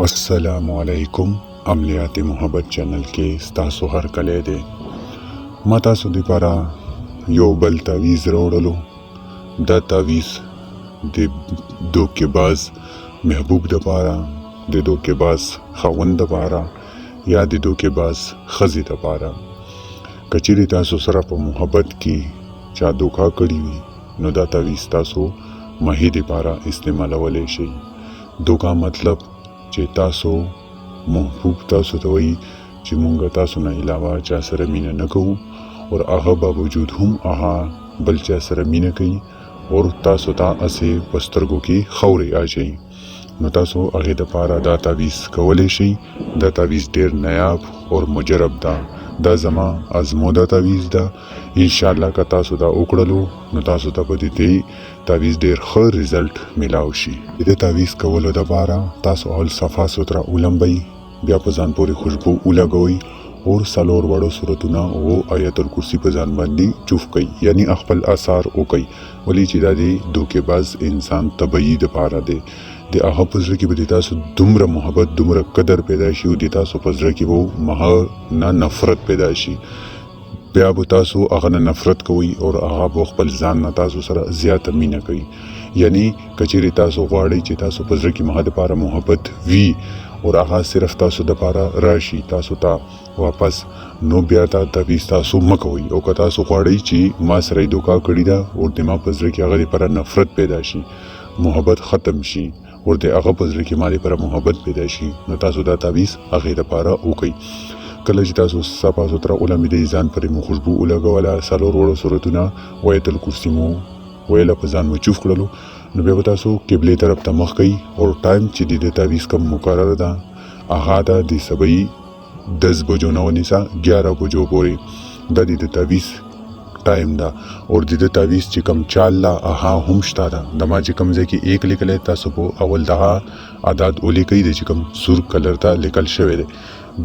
السلام علیکم عملیات محبت چینل کې ستاسو هرکلی دی. ما تاسو دپاره یو بل تعویذ راوړلو. دا تعویذ د دوکې باز محبوب دپاره، د دوکې باز خاوند دپاره یا د دوکې باز ښځې دپاره. که چیرې تاسو سره په محبت کې چا دوکه کړې وي نو دا تعویذ تاسو مهې دپاره استعمالولی شئ. دوکه مطلب چې تاسو محبوب تاسو ته وایي چې مونږ تاسو نه علاوه چا سره مینه نه کوو، او هغه باوجود هم هغه بل چا سره مینه کوي او تاسو ته هسې په سترګو کې خاورې اچوي، نو تاسو هغې دپاره دا تعویذ کولی شئ. دا تعویذ ډېر نایاب او مجرب ده، دا زما ازموده تعویذ ده. انشاءالله که تاسو دا وکړلو نو تاسو ته به د دې تعویذ ډېر ښه رزلټ میلاو شي. د دې تعویذ کولو دپاره تاسو اول صفا سوتره ولمبئ، بیا په ځان پورې خوشبو ولګوئ اور څلور وړو سورتونه او آیت الکرسي په ځان باندې چوف کړئ، یعنی خپل آثار وکړئ. ولې چې دا د دوکې باز انسان طبیعي دپاره دی. د هغه په زړه کې به د تاسو دومره محبت، دومره قدر پیدا شي او د تاسو په زړه کې به مهه نه نفرت پیدا شي. بیا به تاسو هغه نه نفرت کوئ او هغه به خپل ځان نه تاسو سره زیاته مینه کوي. یعنی که چیرې تاسو غواړئ چې تاسو په زړه کې مهه دپاره محبت وي او هغه صرف تاسو دپاره راشي تاسو ته واپس، نو بیا دا تعویذ تاسو مه کوئ. او که تاسو غواړئ چې ما سره یې دوکه کړې ده او د ما په زړه کې هغه دپاره نفرت پیدا شي، محبت ختم شي او د هغه په زړه کې ما دپاره محبت پیدا شي، نو تاسو دا تعویذ هغې دپاره وکړئ. کله چې تاسو صفا سوتره ولمبېدئ، ځان پرې مو خوشبو ولګوله، څلور وړو سورتونه او آیت الکرسي مو ویله، په ځان مو چوف کړلو، نو بیا به تاسو قبلې طرف ته مخ کوئ او ټایم چې د دې تعویذ کوم مقرر ده هغه ده د سبعي 10 بجو نه ونیسه 11 بجو پورې، دا د دې تعویذ ټایم ده. او د دې تعویذ چې کوم چال ده هغه هم شته ده. د ما چې کوم ځای کې ایک لیکلی تاسو به اول دغه عدد ولیکئ د چې کوم سور کلر ته لیکل شوی دی،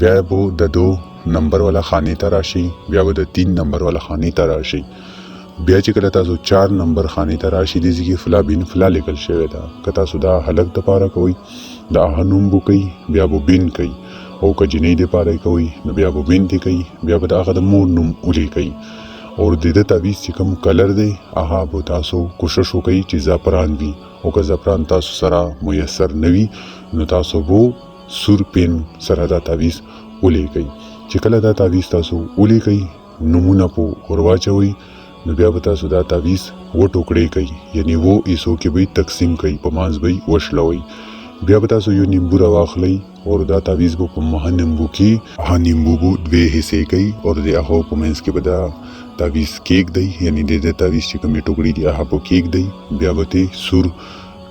بیا به د 2 نمبر والا خانې ته راشئ، بیا به د 3 نمبر والا خانې ته راشئ، بیا چې کله تاسو 4 نمبر خانې ته راشئ دې ځای کې فلا بن فلا لیکل شوی ده. که تاسو دا هلک دپاره کوئ د هغه نوم به کوئ، بیا به بن کوئ، او که جینۍ دپاره یې کوئ نو بیا به بنتې کوئ، بیا به د هغه د مور نوم ولیکئ. او د ده تعویذ چې کوم کلر دی هغه به تاسو کوشش وکئ چې زعفران وي، او که زعفران تاسو سره میسر نه وي نو تاسو به سور پین سره دا تعویذ ولیکئ. چې کله دا تعویذ تاسو ولیکئ، نومونه په ور واچوئ، نو بیا به تاسو دا تعویذ و ټوکړې کوئ، یعنی و حصو کې به یې تقسیم کوئ، په منځ به یې وشلوئ. بیا به تاسو یو نیمبو راواخلئ او دا تعویذ به په مه نیمبو کې، هغه نیمبو به دوې حصې کوئ او د هغو په منځ کې به دا تعویذ کېږدئ، یعنی د دې تعویذ چې کومې ټوکړې دي هغه به کېږدئ. بیا به ترې سور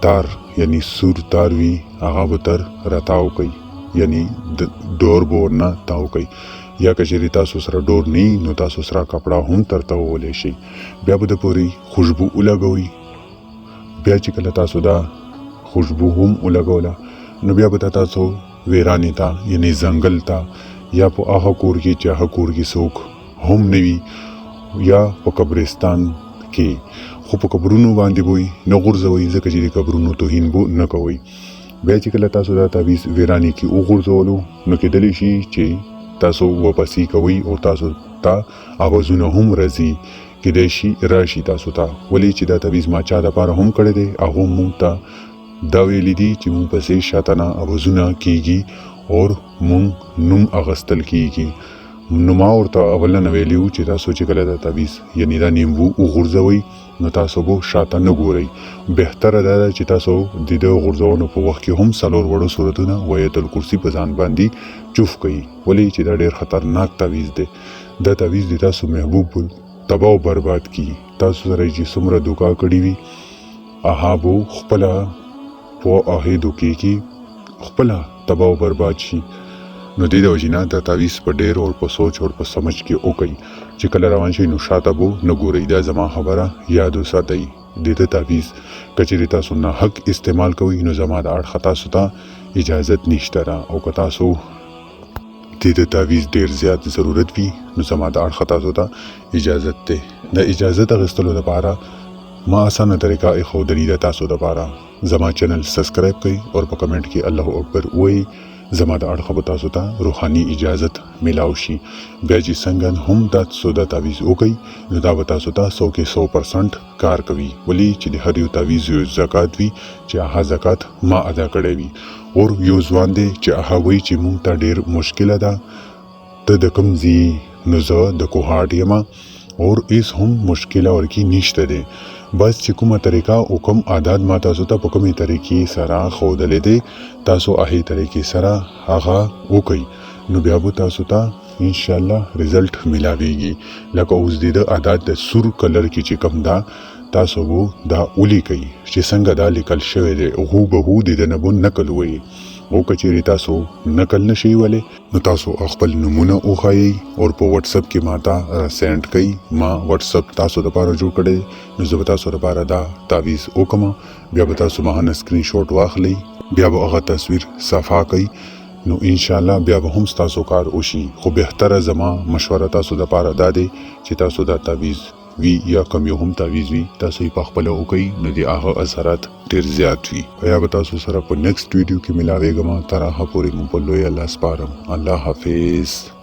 تار، یعنی سور تار وي، هغه به تر راتاو کوئ، یعنی د ډور به ورنه تاو کوئ. یا که چیرې تاسو سره ډور نه وي نو تاسو سره کپړه هم تر تاوولی شئ. بیا به د پورې خوشبو ولګوئ. بیا چې کله تاسو دا خوشبو هم ولګوله نو بیا به دا تاسو ویرانې ته، یعنی ځنګل ته، یا په هغه کور کې چې هغه کور کې څوک هم نه وي، یا په قبرستان کې، خو په قبرونو باندې به یې نه غورځوئ، ځکه چې د قبرونو توهین به نه کوئ. بیا چې کله تاسو دا تعویذ ویرانې کې وغورځولو نو کېدلی شي چې تاسو واپسې کوئ او تاسو ته آوازونه هم راځي، کېدای شي راشي تاسو ته. ولې چې دا تعویذ ما چا دپاره هم کړی دی، هغه مونږ ته دا ویلي دي چې مونږ پسې شاته نه آوازونه کېږي او مونږ نوم اغستل کېږي. نو ما ورته اوله نه ویلي وو چې تاسو چې کله دا تعویذ یعنی دا نیمبو وغورځوئ نو تاسو به شاته نه ګورئ. بهتره دا ده چې تاسو د ده غورځولو په وخت کې هم څلور وړو سورتونه و آیت الکرسي په ځان باندې چوف کړئ، ولې چې دا ډېر خطرناک تعویذ دی. دا تعویذ د تاسو محبوب تباه او برباد کړي. تاسو سره یې چې څومره دوکه کړې وي هغه به خپله په هغې دوکې کې خپله تباه او برباد شي. نو دې د وجې نه دا تعویذ په ډېر او په سوچ او په سمجھ کې وکړئ چې کله روان شئ نو شاته به نه ګورئ. دا زما خبره یاد وساتئ. د دې تعویذ که چیرې تاسو نه حق استعمال کوئ نو زما د اړخه تاسو ته اجازت نشته ده، او که تاسو د دې تعویذ ډېر زیات ضرورت وي نو زما د اړخه تاسو ته اجازت دی. د اجازت اخیستلو دپاره ما اسانه طریقه ایښودلې ده تاسو دپاره. زما چینل سبسکرایب کړئ او په کمنټ کې الله اکبر ووایئ. زما د اړخه به تاسو ته روحاني اجازت ملاو شي. بیا چې څنګه هم تاسو دا تعویذ وکړئ نو دا به تاسو ته 100 کې 100% کار کوي، ولې چې د هر یو تعویذ یو زکات وي چې هغه زکات ما ادا کړی وي. اور یو ځوان دی چې هغه وایي چې مونږ ته ډېر مشکله ده، ته د کوم ځای؟ نو زه د کوهاټ یم اور هیڅ هم مشکله ورکې نشته دی. بس چې کومه طریقه او کوم عادات ما تاسو ته په کومې طریقې سره ښودلی دی تاسو هغې طریقې سره هغه وکړئ، نو بیا به تاسو ته انشاءالله رزلټ ملاویږي. لکه اوس د ده عادات د سور کلر کې چې کوم ده تاسو به دا ولیکئ چې څنګه دا لیکل شوی دی، هو به هو د ده نه به نقل ووایئ. او که چیرې تاسو نقل نه شئ ویلی نو تاسو خپل نومونه وښایئ او په واتساپ کې ما ته را سینډ کړئ. ما واتساپ تاسو دپاره جوړ کړی، نو زه به تاسو دپاره دا تعویذ وکړم. بیا به تاسو ما نه سکرین شاټ واخلئ، بیا به هغه تصویر صفا کړئ، نو انشاءالله بیا به هم ستاسو کار وشي. خو بهتره زما مشوره تاسو دپاره دا دی چې تاسو دا تعویذ وي یا کوم یو هم تعویذ وي تاسو یې په خپله وکړئ، نو د هغه اثرات ډېر زیات وي. بیا به تاسو سره په نیکسټ ویډیو کې ملاویږم. تر هغه پورې مو په لوی الله سپارم. الله حافظ.